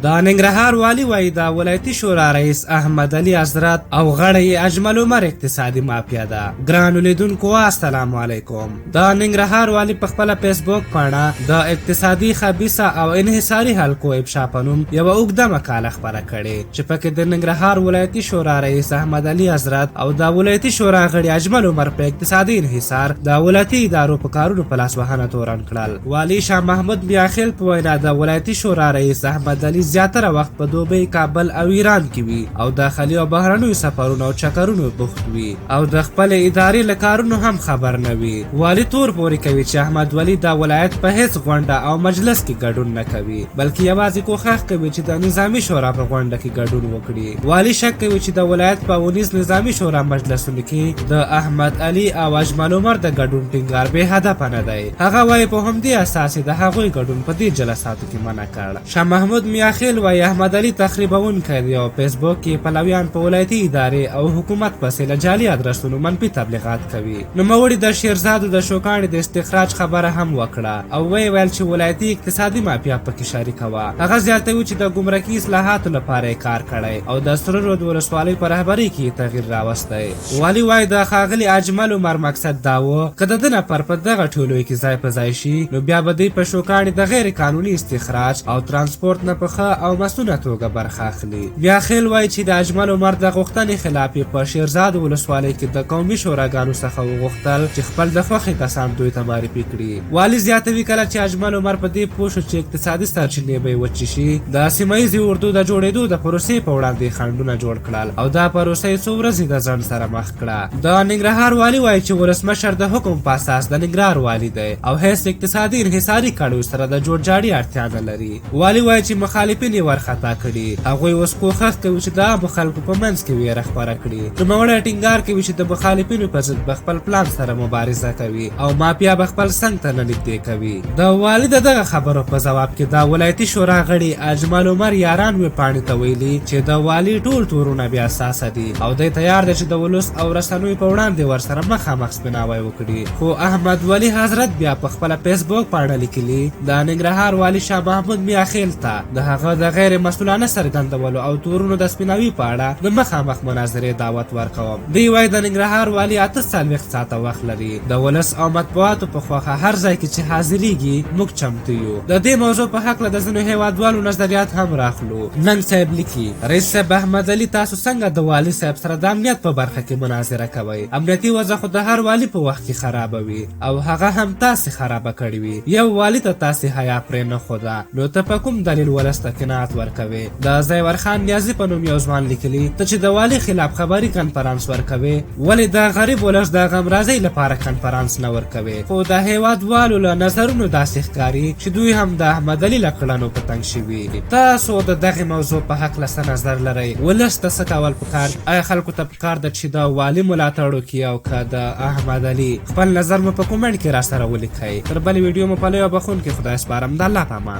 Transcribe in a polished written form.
د ننګرهار والي وايي، د ولایتي شورا رئیس احمد علي حضرت او غړی یې اجمل عمر اقتصادي مافیا ده. ګرانو لیدونکو السلام علیکم. د ننګرهار والي په خپله فیسبوک پاڼه د اقتصادي خبیثه او انحصاري حلقو افشا په نوم یوه اوږده مقاله خپره کړې چې پکې د ننګرهار ولایتي شورا رئیس احمد علي حضرت او د ولایتي شورا غړي اجمل عمر په اقتصادي انحصار د ولایتي ادارو په کارونو په لاسوهنه تورن کړل. والي شاه محمود میاخیل په وینا د ولایتي شورا رئیس احمد علي زیاتره وخت په دوبۍ، کابل او ایران کې وي او داخلي او بهرنیو سفرونو او چکرونو بوخت وي او د خپلې ادارې له کارونو هم خبر نه وي. والي تور پورې کوي چې احمد ولي د ولایت په هیڅ غونډه او مجلس کې ګډون نه کوي، بلکې یوازې کوښښ کوي چې د نظامي شورا په غونډه کې ګډون وکړي. والي شک کوي چې د ولایت په اونیز نظامي شورا مجلسونو کې د احمد علي او اجمل عمر د ګډون ټینګار بې هدفه نه دی. هغه وايي په همدې اساس یې د هغوی ګډون په دې جلساتو کې منع کړ. شاه محمود میاخیل وايي احمد علي تخریبوونکی دی او فیسبوک کې یې پلویان په ولایتي ادارې او حکومت پسې له جعلي ادرسونو منفي تبلیغات کوي. نوموړي د شیرزادو د شوکاڼې د استخراج خبره هم وکړه او ویې ویل چې ولایتي اقتصادي مافیا پکې شریکه وه. هغه زیاتوي چې د ګمرکي اصلاحاتو لپاره یې کار کړی او د سره رود ولسوالۍ په رهبرۍ کې یې تغییر راوستی. والي وايي د ښاغلي اجمل عمر مقصد دا و که د ده نفر په دغه ټولیو کې ځای په ځای شي نو بیا به دوی په شوکاڼي د غیر قانوني استخراج او ترانسپورت نه په ښه او مصونه توګه برخه اخلي. میاخیل وايي چې د اجمل عمر د غوښتنې خلاف یې په شیرزاد ولسوالۍ کې د قومي شوراګانو څخه وغوښتل چې خپل د خوښې کسان دوی ته معرفي کړي. والي زیاتوي کله چې اجمل عمر په دې پوه شو چې اقتصادي سرچینې به یې وچې شي د سیمه ییزې اردو د جوړېدو د پروسې په وړاندې یې خنډونه جوړ کړل او دا پروسه یې څو ورځې د ځنډ سره مخ کړه. د ننګرهار والي وايي چې ولسمشر د حکم په اساس د ننګرهار والي دی او هېڅ اقتصادي انحصاري کړیو سره د جوړجاړي اړتیا نه لري. والي وايي چې مخالفین یې وارخطا کړي، هغوی اوس کوښښ کوي چې د عامو خلکو په منځ کې وېره خپره کړي. نوموړی ټینګار کوي چې د مخالفینو په ضد به خپل پلان سره مبارزه کوي او مافیا به خپل څنګ ته نه نږدې کوي. د والي د دغه خبرو په ځواب کې د ولایتي شورا غړي اجمل عمر یاران ویبپاڼې ته ویلي چې د والي ټول تورونه بې اساسه دي او دی تیار دی چې د ولس او رسنیو په وړاندې ورسره مخامخ سپیناوی وکړي. خو احمد ولي حضرت بیا په خپله فیسبوک پاڼه لیکلي، د ننګرهار والي شاه محمود میاخیل ته د هغه د غیر مسؤلانه څرګندولو او تورونو د سپیناوي په اړه د مخامخ مناظرې دعوت ورکوم. دی وايي د ننګرهار والي 48 ساعته وخت لري، د ولس او مطبوعاتو په خوښه هر ځای کې چې حاضرېږي موږ چمتو یو. د دې موضوع په هکله د ځینو هېوادوالو نظریات هم راخلو. ننګ صاحب لیکي، رئیس صاحب احمد علي تاسو څنګه د والي صاحب سره د امنیت په برخه کې مناظره کوئ؟ امنیتي وضع خو د هر والي په وخت کې خرابه وي او هغه هم تاسې خرابه کړې وي. یو والي ته تاسې حیا پرې نه ښوده نو ته په کوم دلیل ولس ته قناعت ورکوې؟ د زیور خان نیازي په نوم یو ځوان لیکلي، ته چې د والي خلاف خبري کنفرانس ورکوې ولې د غریب ولس د غمرازۍ لپاره کنفرانس نه ورکوې؟ خو د هېواد والو له نظرونو داسې ښکاري چې دوی هم د احمد علي له کړنو په تنګ شوي. تاسو د دغې موضوع په هکله څه نظر لرئ؟ ولس ته څه کول پکار دي؟ آیا خلکو ته پکار ده چې د والي ملاتړ وکړي او که د احمد علي؟ خپل نظر مو په کومنټ کې راسره ولیکئ. تر بلې ویډیو مو په لوی او بخښونکي خدای سپارم. د الله په امان.